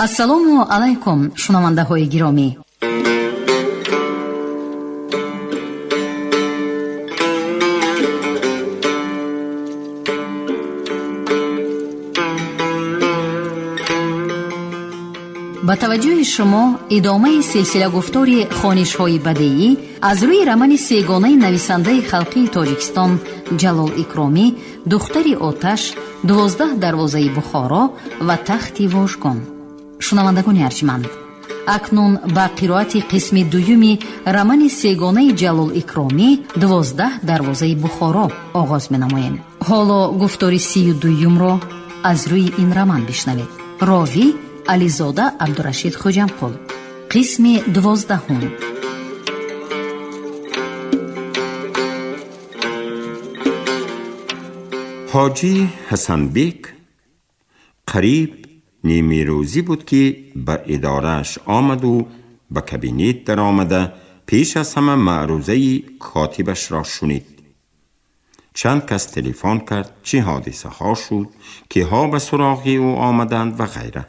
Ассалому алайкум, шунавандаҳои гиромӣ. Ба таваҷҷӯҳи шумо идомаи силсилагуфтори хонишҳои бадеӣ аз рӯи романи сегонаи нависандаи халқии Тоҷикистон Ҷалол Икромӣ «Духтари оташ», «12 дарвозаи Бухоро» ва «Тахти вожгон». Шунавандагони арҷманд, акнун ба қироати қисми дуюми романи сегонаи Ҷалол Икромӣ «12 дарвозаи Бухоро» оғоз менамоем. Ҳоло гуфтори 32-юмро аз рӯи ин роман бишнавед. Ровӣ Ализода Абдурашид Хоҷамқул. Қисми 12-ум. Ҳоҷӣ Ҳасанбек қариб нимирӯзӣ буд, ки ба идорааш омаду ба кабинет даромада пеш аз ҳама маърузаи котибашро шунид. Чанд кас телефон кард, чӣ ҳодисаҳо шуд, киҳо ба суроғи ӯ омаданд ва ғайра.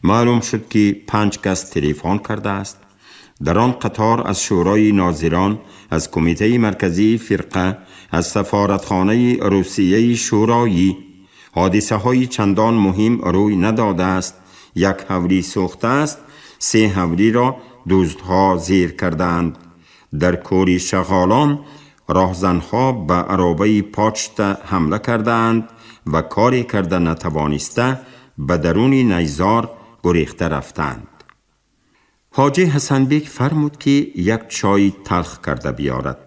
Маълум шуд, ки 5 кас телефон кардааст. Дар он қатор аз Шӯрои нозирон, аз Кумитаи марказии фирқа, аз сафоратхонаи Русияи шӯроӣ. Ҳодисаҳои чандон муҳим рӯй надодааст. Як ҳавлӣ сӯхтааст, 3 ҳавлиро дуздҳо зер кардаанд. Дар кӯри шағолон роҳзанҳо ба аробаи почта ҳамла кардаанд ва коре карда натавониста ба даруни найзор гурехта рафтаанд. Ҳоҷӣ Ҳасанбек фармуд, ки як чойи талх карда биёрад.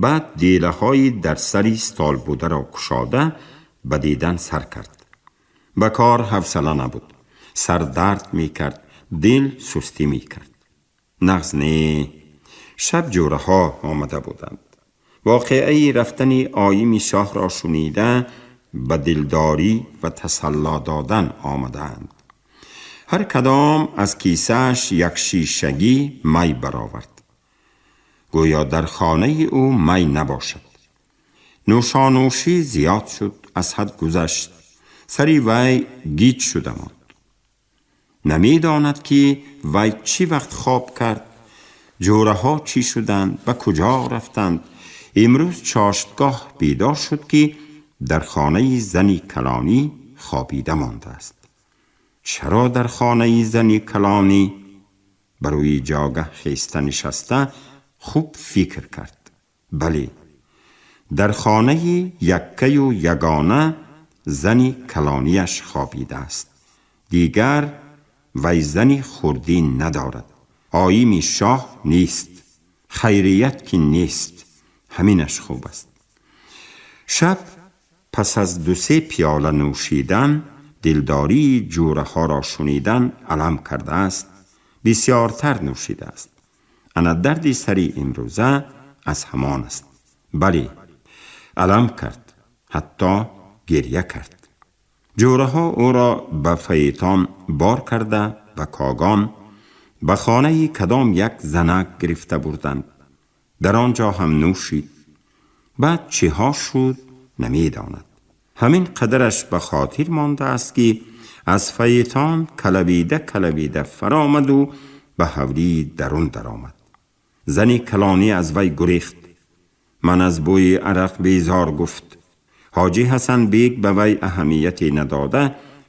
Баъд делаҳои дар сари стол бударо кушода ба дидан сар кард. Ба кор ҳавсала набуд, сар дард мекард, дил сустӣ мекард. Нағз не, шаб ҷӯраҳо омада буданд. Воқеаи рафтани оими шоҳро шунида ба дилдорӣ ва тасалло додан омадаанд. Ҳар кадом аз кисааш як шишагӣ май баровард. Гӯё дар хонаи ӯ май набошад. Нӯшонӯшӣ зиёд шуд, аз ҳад гузашт. Сари вай гиҷ шуда монд. Намедонад, ки вай чӣ вақт хоб кард, ҷӯраҳо чӣ шуданд, ба куҷо рафтанд. Имрӯз чоштгоҳ бедор шуд, ки дар хонаи зани калонӣ хобида мондааст. Чаро дар хонаи зани калонӣ? Ба рӯи ҷогаҳ хеста нишаста хуб фикр кард. Бале, дар хонаи яккаю ягона зани калонияш хобидааст. Дигар вай зани хурдӣ надорад. Оими шоҳ нест, хайрият ки нест, ҳаминаш хуб аст. Шаб пас аз 2-3 пиёла нӯшидан, дилдории ҷӯраҳоро шунидан алам кардааст, бисёртар нӯшидааст. Ана дарди сари имрӯза аз ҳамон аст. Бале, алам кард, ҳатто гирья кард. Ҷӯраҳо ӯро ба фаэтон бор карда ба Когон, ба хонаи кадом як занак гирифта бурданд. Дар он ҷо ҳам нӯшид. Баъд чиҳо шуд намедонад. Ҳамин қадараш ба хотир мондааст, ки аз фаэтон калавида калавида фаромаду ба ҳавлии дарун даромад. Зани калонӣ аз вай гурехт. Ман аз бӯи арақ безор, гуфт. Ҳоҷӣ Ҳасанбек ба вай аҳамияте надода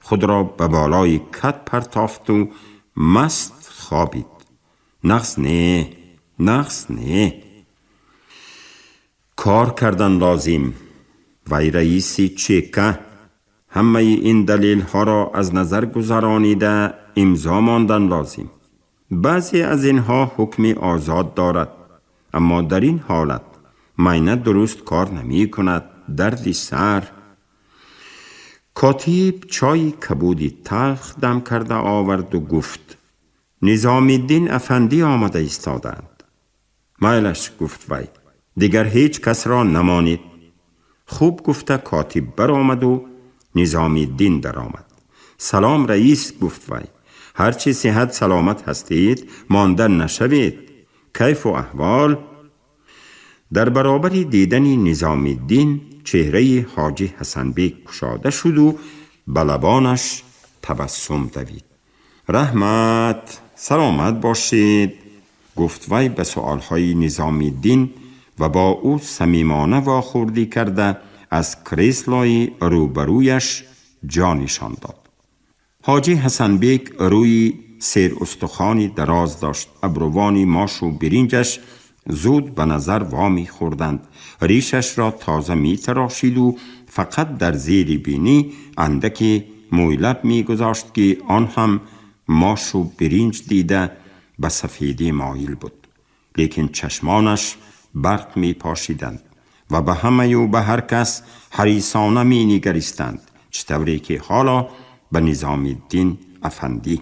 худро ба болои кат партофту маст хобид. Нағз не, нағз не. Кор кардан лозим. Вай раиси чека ҳамаи ин далелҳоро аз назар гузаронида имзо мондан лозим. Баъзе аз инҳо ҳукми озод дорад, аммо дар ин ҳолат майна дуруст кор намекунад, дарди сар. Котиб чойи кабуди талх дам карда оварду гуфт: Низомиддин афандӣ омада истодаанд. Майлаш, гуфт вай, дигар ҳеҷ касро намонед. Хуб, гуфта котиб баромаду Низомиддин даромад. Салом, раис, гуфт вай. Ҳарчи сиҳат саломат ҳастед, монда нашавед. Кайфу аҳвол? Дар баробари дидани Низомиддин чеҳраи ҳоҷӣ Ҳасанбек кушода шуду ба лабонаш табассум давид. Раҳмат, саломат бошед, гуфт вай ба суолҳои Низомиддин ва бо ӯ самимона вохӯрдӣ карда аз креслои рӯбарӯяш ҷо нишон дод. Ҳоҷӣ Ҳасанбек рӯи серустухони дароз дошт. Абрувони мошу биринҷаш зуд ба назар вомехӯрданд. Ришашро тоза метарошиду фақат дар зери бинӣ андаке мӯйлаб мегузошт, ки он ҳам мошу биринҷ дида ба сафедӣ моил буд. Лекин чашмонаш барқ мепошиданд ва ба ҳамаю ба ҳар кас ҳарисона менигаристанд, чӣ тавре ки ҳоло ба Низомиддин афандӣ.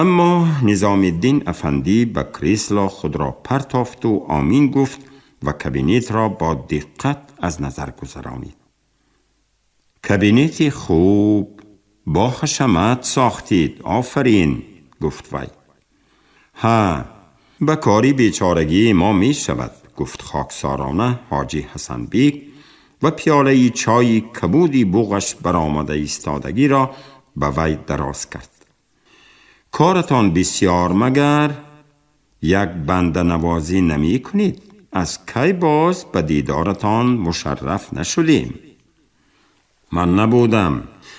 Аммо Низомиддин афандӣ ба кресло худро партофту омин гуфт ва кабинетро бо диққат аз назар гузаронид. Кабинети хуб, бо ҳашамат сохтид, офарин, гуфт вай. Ҳа, ба кори бечорагии мо мешавад, гуфт хоксорона ҳоҷӣ Ҳасанбек ва пиёлаи чойи кабуди буғаш баромада истодагиро ба вай дароз кард. Коратон бисёр магар? Як банданавозӣ намекунед? Аз кай боз ба дидоратон мушарраф нашудем? Ман набудам,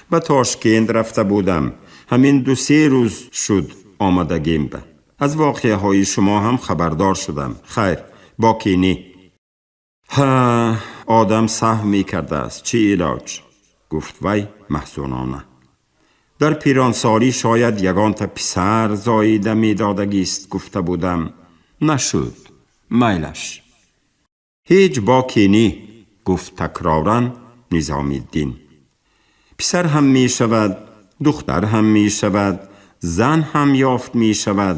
ба Тошкент рафта будам. Ҳамин 2-3 рӯз шуд омадагем ба. Аз воқеаҳои шумо ҳам хабардор шудам. Хайр, боке не. Ҳа, одам саҳв мекардааст, чӣ илоҷ? Гуфт вай маҳзунона. Дар пиронсолӣ шояд ягонта писар зоида медодагист гуфта будам. Нашуд, майлаш. Ҳеҷ боке не, гуфт такроран Низомиддин. Писар ҳам мешавад, духтар ҳам мешавад, зан ҳам ёфт мешавад.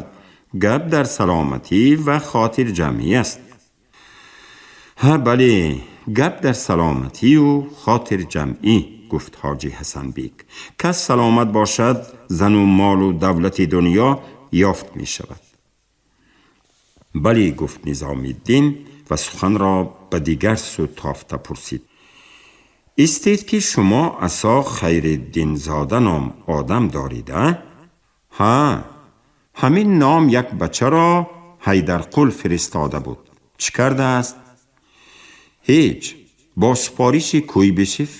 Гап дар саломатӣ ва хотирҷамъӣ аст. Ҳа, бале, гап дар саломатию хотирҷамъӣ, гуфт ҳоҷӣ Ҳасанбек. Кас саломат бошад, зану молу давлати дунё ёфт мешавад. Бале, гуфт Низомиддин ва суханро ба дигар сӯ тофта пурсид. Истед, ки шумо Асо Хайриддинзода ном одам дорид, а? Ҳа, ҳамин ном як бачаро Ҳайдарқул фиристода буд. Чӣ кардааст? Ҳеҷ, бо супориши Куйбишев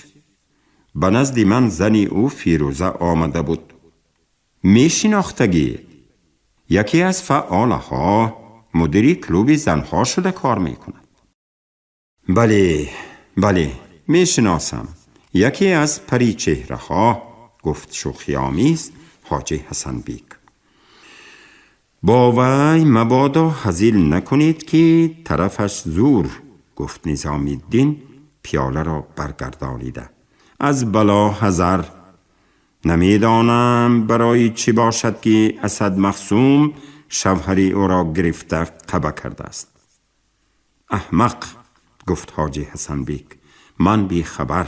ба назди ман зани ӯ Фирӯза омада буд. Мешинохтагӣ? Яке аз фаъолаҳо, мудири клуби занҳо шуда кор мекунад. Бале, бале, мешиносам. Яке аз паричеҳраҳо, гуфт шӯхиомез ҳоҷӣ Ҳасанбек. Бо вай мабодо ҳазил накунед, ки тарафаш зур, гуфт Низомиддин пиёларо баргардонида. Аз бало ҳазар. Намедонам барои чӣ бошад, ки Асад Махсум шавҳари ӯро гирифта қаба кардааст. Аҳмақ, гуфт ҳоҷӣ Ҳасанбек, ман бехабар.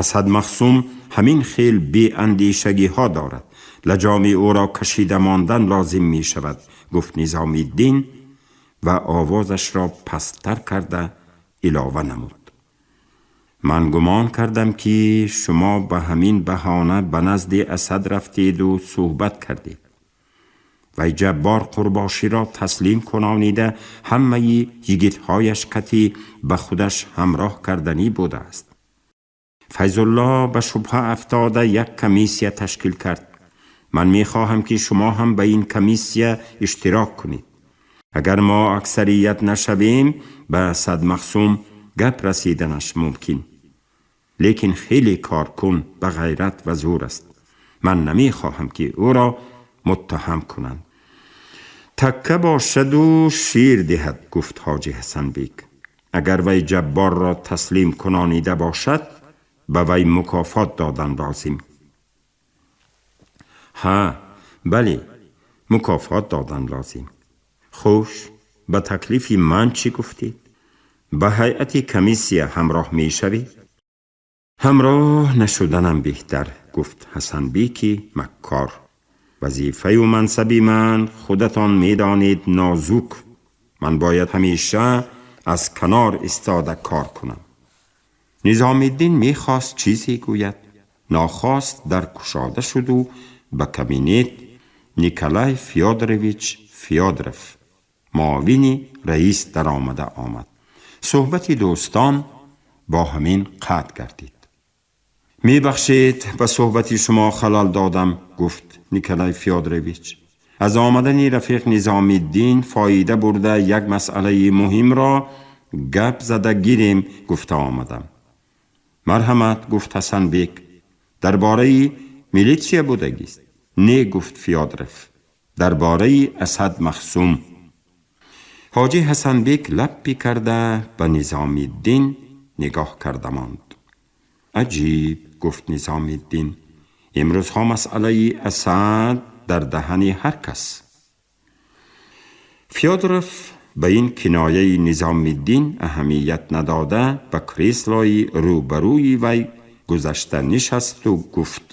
Асад Махсум ҳамин хел беандешагиҳо дорад. Лаҷоми ӯро кашида мондан лозим мешавад, гуфт Низомиддин ва овозашро пасттар карда илова намуд. Ман гумон кардам, ки шумо ба ҳамин баҳона ба назди Асад рафтеду суҳбат кардед. Вай Ҷаббор Қурбоширо таслим кунонида ҳамаи йигитҳояш кати ба худаш ҳамроҳ карданӣ будааст. Файзулло ба шубҳа афтода як комиссия ташкил кард. Ман мехоҳам, ки шумо ҳам ба ин комиссия иштирок кунед. Агар мо аксарият нашавем, ба Асад Махсум гап расиданаш мумкин. Лекин хеле коркун, ба ғайрат ва зур аст. Ман намехоҳам, ки ӯро муттаҳам кунанд. Такка бошаду шир диҳад, гуфт ҳоҷӣ Ҳасанбек. Агар вай Ҷабборро таслим кунонида бошад, ба вай мукофот додан лозим. Ҳа, бале, мукофот додан лозим. Хуш, ба таклифи ман чӣ гуфтед? Ба ҳайати комиссия ҳамроҳ мешавед? Ҳамроҳ нашуданам беҳтар, гуфт Ҳасанбеки маккор. Вазифаю мансаби ман, худатон медонед, нозук. Ман бояд ҳамеша аз канор истода кор кунам. Низомиддин мехост чизе гӯяд, нохост дар кушода шуду Ба кабинет Николай Фёдорович Фёдоров, муовини раис, даромада омад. Суҳбати дӯстон бо ҳамин қатъ гардид. «Мебахшед, ба суҳбати шумо халал додам», гуфт Николай Фёдорович. «Аз омадани рафиқ Низомиддин фоида бурда, як масъалаи муҳимро гап зада гирем гуфта омадам». «Марҳамат», гуфт Ҳасанбек. «Дар бораи милитсия будагист?» «Не», гуфт Фёдоров, «дар бораи Асад Махсум». Ҳоҷӣ Ҳасанбек лаппи карда ба Низомиддин нигоҳ карда монд. «Аҷиб», гуфт Низомиддин, «имрӯзҳо масъалаи Асад дар даҳани ҳар кас». Фёдоров ба ин кинояи Низомиддин аҳамият надода, ба креслои рӯбарӯи вай гузашта нишасту гуфт: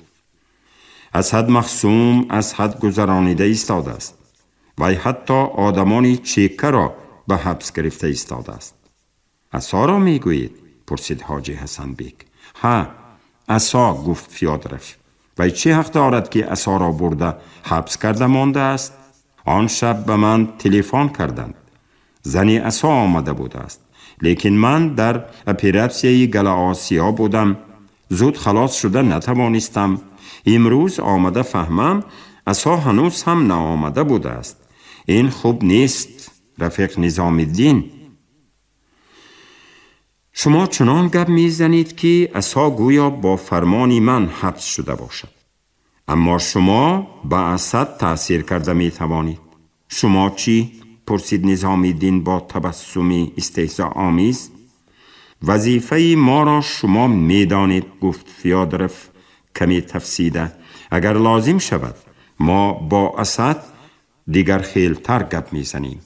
«Асад Махсум аз ҳад гузаронида истодааст. Вай ҳатто одамони чекаро ба ҳабс гирифта истодааст». «Асоро мегӯед?» пурсид ҳоҷӣ Ҳасанбек. «Ҳа, Асо», гуфт Фёдоров. «Вай чӣ ҳақ дорад, ки Асоро бурда ҳабс карда мондааст? Он шаб ба ман телефон карданд. Зани Асо омада будааст, лекин ман дар оператсияи Галаосиё будам, зуд халос шуда натавонистам. Имрӯз омада фаҳмам, Асо ҳанӯз ҳам наомада будааст. Ин хуб нест, рафиқ Низомиддин. Шумо чунон гап мезанед, ки Асо гӯё бо фармони ман ҳабс шуда бошад. Аммо шумо ба Асад таъсир карда метавонед». «Шумо чӣ?» пурсид Низомиддин бо табассуми истеҳзоомез. «Вазифаи моро шумо медонед», гуфт Фёдоров каме тафсида. «Агар лозим шавад, мо бо Асад дигар хелтар гап мезанем.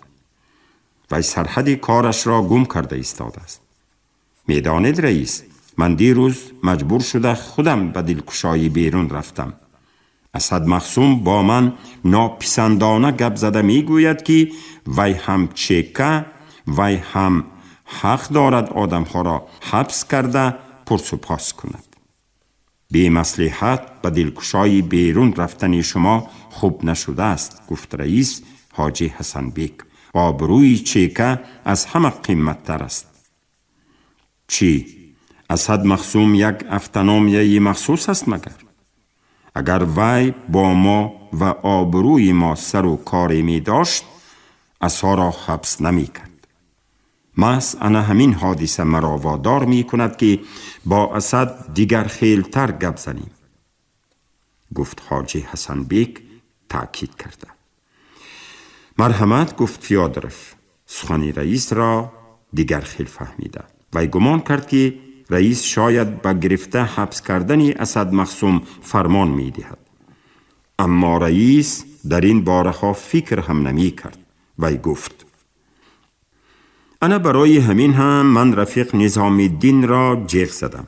Вай сарҳади корашро гум карда истодааст. Медонед, раис, ман дирӯз маҷбур шуда худам ба дилкушоӣ берун рафтам. Асад Махсум бо ман нописандона гап зада мегӯяд, ки вай ҳам чека, вай ҳам ҳақ дорад одамҳоро ҳабс карда пурсупос кунад. Бемаслиҳат ба дилкушои берун рафтани шумо хуб нашудааст», гуфт раис ҳоҷӣ Ҳасанбек. «Обрӯи чека аз ҳама қимматтар аст». «Чӣ, Асад Махсум як автономияи махсус аст магар? Агар вай бо мо ва обрӯи мо сару коре медошт, Асоро ҳабс намекард. Маҳз ана ҳамин ҳодиса маро водор мекунад, ки бо Асад дигар хелтар гап занем», гуфт ҳоҷӣ Ҳасанбек таъкид карда. «Марҳамат», гуфт Фёдоров, сухани раисро дигар хел фаҳмида. Вай гумон кард, ки раис шояд ба гирифта ҳабс кардани Асад Махсум фармон медиҳад. Аммо раис дар ин бораҳо фикр ҳам намекард. Вай гуфт: «Ана барои ҳамин ҳам ман рафиқ Низомиддинро ҷеғ задам».